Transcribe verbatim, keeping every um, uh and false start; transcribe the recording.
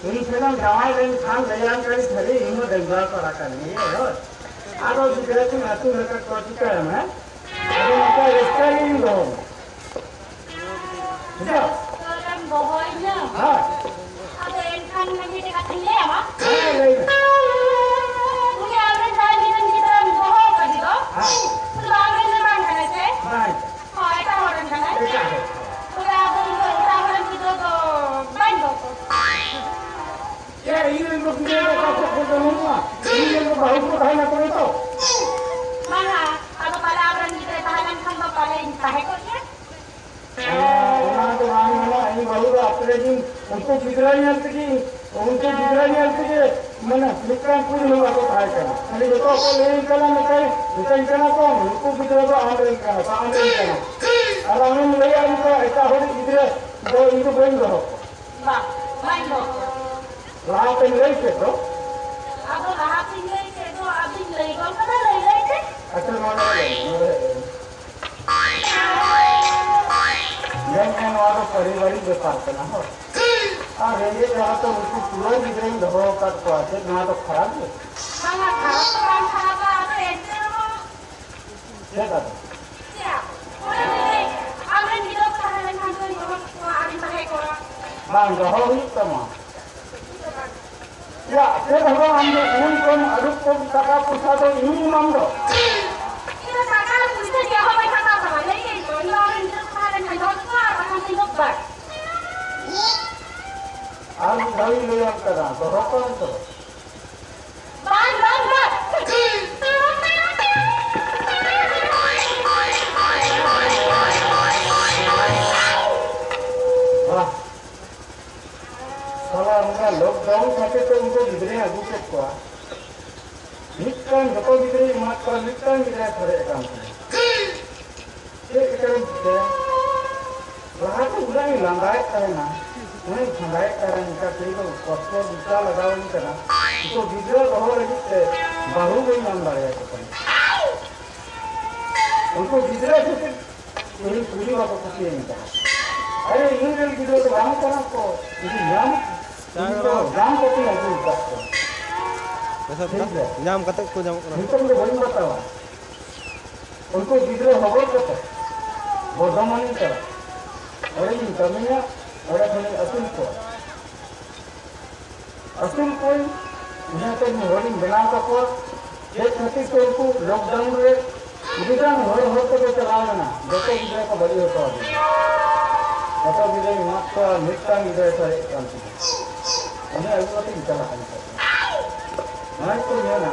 ᱤᱧ ᱴᱷᱮᱱᱮᱢ ᱡᱟᱶᱟᱭ ᱞᱮᱱᱠᱷᱟᱱ ᱞᱟᱹᱭᱟᱢ ᱠᱟᱹᱧ ᱥᱟᱹᱨᱤ, ᱤᱧ ᱦᱚᱸ ᱰᱟᱺᱜᱩᱣᱟ ᱠᱚᱲᱟ ᱠᱟᱱ ᱜᱤᱭᱟᱹᱧ᱾ ᱦᱳᱭ᱾ ᱟᱫᱚ ᱜᱤᱫᱽᱨᱟᱹ ᱠᱚᱧ ᱟᱹᱥᱩᱞ ᱟᱠᱟᱫ ᱠᱚᱣᱟ, ᱪᱤᱠᱟᱹᱭᱟᱢ, ᱦᱮᱸ? ᱟᱫᱚ ᱱᱚᱝᱠᱟ ᱨᱟᱹᱥᱠᱟᱹ ᱨᱮᱧ ᱫᱚᱦᱚ ᱢᱮ᱾ ᱵᱩᱡᱷᱟᱹᱣ? ᱛᱚᱨᱮᱢ ᱫᱚᱦᱚᱭᱤᱧᱟ? ᱦᱮᱸ᱾ ᱟᱫᱚ ᱮᱱᱠᱷᱟᱱ ᱢᱤᱫᱴᱮᱡ ᱠᱟᱛᱷᱟᱧ ᱞᱟᱹᱭᱟᱢᱟ᱾ ᱦᱮᱸ, ᱞᱟᱹᱭ ᱢᱮ᱾ ᱩᱱᱤ ᱟᱢᱨᱮᱱ ᱡᱟᱦᱟᱸᱭ ᱜᱤᱫᱽᱨᱟᱹᱢ ᱜᱤᱫᱽᱨᱟᱹᱢ ᱫᱚᱦᱚ ᱟᱠᱟᱫᱮ ᱫᱚ, ᱦᱮᱸ᱾ ᱩᱱᱤ ᱫᱚ ᱟᱢᱨᱮᱱ ᱫᱚ ᱵᱟᱝ ᱠᱟᱱᱟᱭ ᱥᱮ? ᱵᱟᱝ᱾ ᱦᱳᱭ, ᱮᱴᱟᱜ ᱦᱚᱲ ᱨᱮᱱ ᱠᱟᱱᱟᱭ᱾ ᱮᱴᱟᱜ ᱦᱚᱲ᱾ ᱛᱚᱵᱮ ᱟᱫᱚ ᱤᱧ ᱫᱚ ᱮᱴᱟᱜ ᱦᱚᱲ ᱨᱮᱱ ᱜᱤᱫᱽᱨᱟᱹ ᱫᱚ ᱵᱟᱹᱧ ᱫᱚᱦᱚ ᱠᱚᱣᱟ᱾ ᱮᱭᱟ, ᱤᱧ ᱨᱮᱱ ᱫᱚ ᱜᱤᱫᱽᱨᱟᱹ ᱫᱚ ᱚᱠᱟ ᱠᱷᱚᱱ ᱠᱚ ᱡᱟᱱᱟᱢᱚᱜᱼᱟ? ᱤᱧ ᱨᱮᱱ ᱫᱚ ᱵᱟᱹᱦᱩ ᱠᱚ ᱛᱟᱦᱮᱱᱟ ᱛᱚᱵᱮ ᱛᱚ᱾ ᱵᱟᱝᱟ, ᱟᱫᱚ ᱯᱟᱞᱮ ᱟᱢ ᱨᱮᱱ ᱜᱤᱫᱽᱨᱟᱹᱭ ᱛᱟᱦᱮᱸ ᱞᱮᱱ ᱠᱷᱟᱱ ᱫᱚ ᱯᱟᱞᱮ ᱤᱧ ᱛᱟᱦᱮᱸ ᱠᱚᱜ ᱜᱮᱭᱟ᱾ ᱚᱱᱟ, ᱚᱱᱟ ᱫᱚ ᱵᱟᱝ ᱜᱟᱱᱚᱜᱼᱟ᱾ ᱤᱧ ᱵᱟᱹᱦᱩ ᱫᱚ ᱟᱯᱮ ᱨᱮᱱ, ᱩᱱᱠᱩ ᱜᱤᱫᱽᱨᱟᱹ ᱧᱮᱞ ᱛᱮᱜᱮ, ᱩᱱᱠᱩ ᱜᱤᱫᱽᱨᱟᱹ ᱧᱮᱞ ᱛᱮᱜᱮ, ᱢᱟᱱᱮ, ᱢᱤᱫᱴᱟᱝ ᱠᱩᱲᱤ ᱦᱚᱸ ᱵᱟᱠᱚ ᱛᱟᱦᱮᱸ ᱠᱟᱱᱟ᱾ ᱠᱷᱟᱹᱞᱤ ᱡᱚᱛᱚ ᱠᱚ ᱞᱟᱹᱭᱟᱹᱧ ᱠᱟᱱᱟ, ᱢᱮᱛᱟᱹᱧ, ᱢᱮᱛᱟᱹᱧ ᱠᱟᱱᱟ ᱠᱚ, "ᱱᱩᱠᱩ ᱜᱤᱫᱽᱨᱟᱹ ᱫᱚ ᱟᱢ ᱨᱮᱱ ᱠᱟᱱᱟ ᱠᱚ, ᱟᱢ ᱨᱮᱱ ᱠᱟᱱᱟ ᱠᱚ᱾" ᱟᱨ ᱟᱢᱮᱢ ᱞᱟᱹᱭᱟ, "ᱱᱩᱠᱩ ᱮᱴᱟᱜ ᱦᱚᱲ ᱨᱮᱱ ᱜᱤᱫᱽᱨᱟᱹ ᱫᱚ ᱤᱧ ᱫᱚ ᱵᱟᱹᱧ ᱫᱚᱦᱚ ᱠᱚᱣᱟ᱾" ᱵᱟᱝ, ᱵᱟᱹᱧ ᱫᱚᱦᱚ ᱠᱚᱣᱟ᱾ ᱞᱟᱦᱟᱛᱮᱢ ᱞᱟᱹᱭ ᱠᱮᱫ ᱫᱚ᱾ ᱟᱫᱚ ᱞᱟᱦᱟᱛᱤᱧ ᱞᱟᱹᱭ ᱠᱮᱫ ᱫᱚ, ᱟᱫᱚᱧ ᱞᱟᱹᱭ ᱜᱚᱫ ᱠᱟᱫᱟ, ᱞᱟᱹᱭ ᱞᱟᱹᱭ ᱛᱮ᱾ ᱟᱪᱪᱷᱟ, ᱱᱚᱣᱟ ᱫᱚ ᱞᱟᱹᱭ ᱢᱮ, ᱱᱚᱣᱟ ᱫᱚ ᱞᱟᱹᱭ ᱢᱮ᱾ ᱧᱮᱞ ᱢᱮ, ᱱᱚᱣᱟ ᱫᱚ ᱯᱟᱨᱤᱵᱟᱨᱤᱠ ᱵᱮᱯᱟᱨ ᱠᱟᱱᱟ, ᱦᱳᱭ᱾ ᱟᱨ ᱨᱮᱸᱜᱮᱡ ᱡᱟᱞᱟᱛᱮ ᱩᱱᱠᱩ ᱯᱩᱨᱟᱹ ᱜᱤᱫᱽᱨᱟᱹᱧ ᱫᱚᱦᱚ ᱟᱠᱟᱫ ᱠᱚᱣᱟ, ᱪᱮᱫ ᱱᱚᱣᱟ ᱫᱚ ᱠᱷᱟᱨᱟᱯ ᱜᱮ? ᱵᱟᱝᱟ, ᱠᱷᱟᱨᱟᱯ ᱫᱚ ᱵᱟᱝ ᱠᱷᱟᱨᱟᱯᱟ, ᱟᱫᱚ ᱮᱱᱛᱮ ᱨᱮᱦᱚᱸ᱾ ᱪᱮᱫ ᱟᱫᱚ? ᱪᱮᱫ? ᱚᱱᱮ ᱟᱢᱨᱮᱱ ᱜᱤᱫᱽᱨᱟᱹ ᱠᱚ ᱛᱟᱦᱮᱸ ᱞᱮᱱᱠᱷᱟᱱ ᱫᱚᱧ ᱫᱚᱦᱚ ᱠᱮᱠᱚᱣᱟ ᱟᱨᱤᱧ ᱛᱟᱦᱮᱸ ᱠᱚᱜᱼᱟ᱾ ᱵᱟᱝ, ᱫᱚᱦᱚ ᱦᱩᱭᱩᱜ ᱛᱟᱢᱟ᱾ ᱪᱮᱫ ᱦᱚᱸ ᱵᱟᱝ, ᱟᱢ ᱫᱚ ᱠᱩᱲᱤ ᱠᱚᱢ ᱟᱹᱨᱩᱵ ᱠᱚᱢ, ᱴᱟᱠᱟ ᱯᱚᱭᱥᱟ ᱫᱚ ᱤᱧᱤᱧ ᱮᱢᱟᱢ ᱫᱚ᱾ ᱤᱧ ᱫᱚ ᱴᱟᱠᱟ ᱯᱚᱭᱥᱟ ᱪᱮᱫ ᱦᱚᱸ ᱵᱟᱹᱧ ᱦᱟᱛᱟᱣ ᱛᱟᱢᱟ, ᱞᱟᱹᱭ ᱠᱮᱫ ᱫᱚ, ᱤᱧ ᱫᱚ ᱟᱢᱨᱮᱱ ᱜᱤᱫᱽᱨᱟᱹ ᱠᱚ ᱛᱟᱦᱮᱸ ᱞᱮᱱᱠᱷᱟᱱ ᱫᱚᱦᱚ ᱠᱚᱣᱟ, ᱟᱨ ᱵᱟᱠᱷᱟᱱ ᱫᱚ ᱤᱧ ᱫᱚ ᱵᱟᱝ᱾ ᱟᱨ ᱢᱤᱫ ᱫᱷᱟᱣ ᱤᱧ ᱞᱟᱹᱭᱟᱢ ᱠᱟᱱᱟ, ᱫᱚᱦᱚ ᱠᱚᱣᱟᱢ ᱛᱚ᱾ ᱵᱟᱝ, ᱵᱟᱝ, ᱵᱟᱝ᱾ ᱵᱟᱦ᱾ ᱥᱟᱞᱟ, ᱚᱱᱠᱟ lockdown ᱠᱷᱟᱹᱛᱤᱨ ᱛᱮ ᱩᱱᱠᱩ ᱜᱤᱫᱽᱨᱟᱹᱧ ᱟᱹᱜᱩ ᱠᱮᱫ ᱠᱚᱣᱟ᱾ ᱢᱤᱫᱴᱟᱝ, ᱡᱚᱛᱚ ᱜᱤᱫᱽᱨᱟᱹᱧ ᱮᱢᱟᱫ ᱠᱚᱣᱟ, ᱢᱤᱫᱴᱟᱝ ᱜᱤᱫᱽᱨᱟᱹᱭ ᱥᱟᱨᱮᱡ ᱟᱠᱟᱱ ᱛᱤᱧᱟ᱾ ᱪᱮᱫ ᱞᱮᱠᱟᱨᱮᱢ ᱪᱤᱠᱟᱹᱭᱟ? ᱞᱟᱦᱟ ᱫᱚ ᱩᱱᱟᱹᱜ ᱤᱧ ᱞᱟᱸᱫᱟᱭᱮᱫ ᱛᱟᱦᱮᱱᱟ, ᱩᱱᱟᱹᱜ ᱤᱧ ᱯᱷᱟᱸᱫᱟᱭᱮᱫ ᱛᱟᱦᱮᱱᱟ, ᱱᱮᱛᱟᱨ ᱛᱮᱦᱮᱧ ᱫᱚ ᱠᱚᱥᱴᱚ ᱵᱤᱥᱟᱞ ᱞᱟᱜᱟᱣ ᱟᱹᱧ ᱠᱟᱱᱟ᱾ ᱱᱤᱛᱚᱜ ᱜᱤᱫᱽᱨᱟᱹ ᱫᱚᱦᱚ ᱞᱟᱹᱜᱤᱫ ᱛᱮ ᱵᱟᱹᱦᱩ ᱵᱟᱹᱧ ᱧᱟᱢ ᱫᱟᱲᱮᱭᱟᱠᱚ ᱠᱟᱱᱟ᱾ ᱩᱱᱠᱩ ᱜᱤᱫᱽᱨᱟᱹ ᱠᱷᱟᱹᱛᱤᱨ ᱛᱮᱦᱮᱧ ᱠᱩᱲᱤ ᱵᱟᱠᱚ ᱠᱩᱥᱤᱭᱟᱹᱧ ᱠᱟᱱᱟ᱾ ᱟᱨᱮ, ᱤᱧ ᱨᱮᱱ ᱜᱤᱫᱽᱨᱟᱹ ᱫᱚ ᱵᱟᱝ ᱠᱟᱱᱟ ᱠᱚ, ᱤᱧ ᱧᱟᱢ ᱤᱧ ᱫᱚ ᱧᱟᱢ ᱠᱟᱛᱮᱧ ᱟᱹᱜᱩ ᱟᱠᱟᱫ ᱠᱚᱣᱟ᱾ ᱯᱚᱭᱥᱟ ᱴᱷᱤᱠ ᱜᱮᱭᱟ᱾ ᱧᱟᱢ ᱠᱟᱛᱮ ᱠᱚ ᱧᱟᱢᱚᱜ ᱠᱟᱱᱟ᱾ ᱧᱩᱛᱩᱢ ᱫᱚ ᱵᱟᱹᱧ ᱵᱟᱛᱟᱣᱟ᱾ ᱩᱱᱠᱩ ᱜᱤᱫᱽᱨᱟᱹ ᱦᱚᱵᱚᱨ ᱠᱟᱛᱮ ᱵᱚᱨᱫᱷᱚᱢᱟᱱᱤᱧ ᱪᱟᱞᱟᱜᱼᱟ᱾ ᱚᱸᱰᱮᱧ ᱠᱟᱹᱢᱤᱭᱟ, ᱚᱸᱰᱮ ᱠᱷᱚᱱᱤᱧ ᱟᱹᱥᱩᱞ ᱠᱚᱣᱟ᱾ ᱟᱹᱥᱩᱞ ᱠᱚᱣᱟᱧ, ᱤᱱᱟᱹᱛᱮ ᱤᱧ ᱦᱚᱲᱤᱧ ᱵᱮᱱᱟᱣ ᱠᱟᱠᱚᱣᱟ᱾ ᱪᱮᱫ ᱠᱷᱟᱹᱛᱤᱨ ᱛᱮ ᱩᱱᱠᱩ lockdown ᱨᱮ ᱟᱹᱰᱤᱜᱟᱱ ᱦᱚᱲ ᱦᱚᱲ ᱛᱮᱠᱚ ᱪᱟᱞᱟᱣ ᱞᱮᱱᱟ, ᱡᱚᱛᱚ ᱜᱤᱫᱽᱨᱟᱹ ᱠᱚ ᱵᱟᱹᱜᱤ ᱦᱚᱴᱚ ᱟᱹᱫᱤᱧᱟ᱾ ᱡᱚᱛᱚ ᱜᱤᱫᱽᱨᱟᱹᱧ ᱮᱢᱟᱫ ᱠᱚᱣᱟ, ᱢᱤᱫᱴᱟᱝ ᱜᱤᱫᱽᱨᱟᱹᱭ ᱥᱟᱨᱮᱡ ᱠᱟᱱ ᱛᱤᱧᱟ᱾ ᱩᱱᱤ ᱟᱹᱜᱩ ᱠᱟᱛᱮᱧ ᱪᱟᱞᱟᱜᱼᱟ ᱱᱤᱛᱚᱜ ᱫᱚ᱾ ᱱᱚᱣᱟ ᱜᱮᱠᱚ ᱢᱮᱱᱟ,